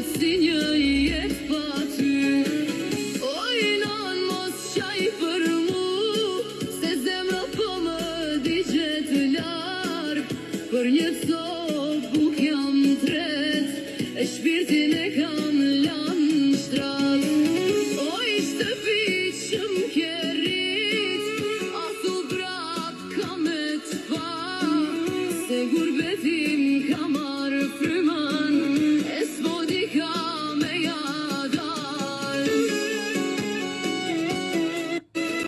Duket si një jetë pa ty. Oj nan mos qaj për mu, se zemra po më digjet larg. Për një copë.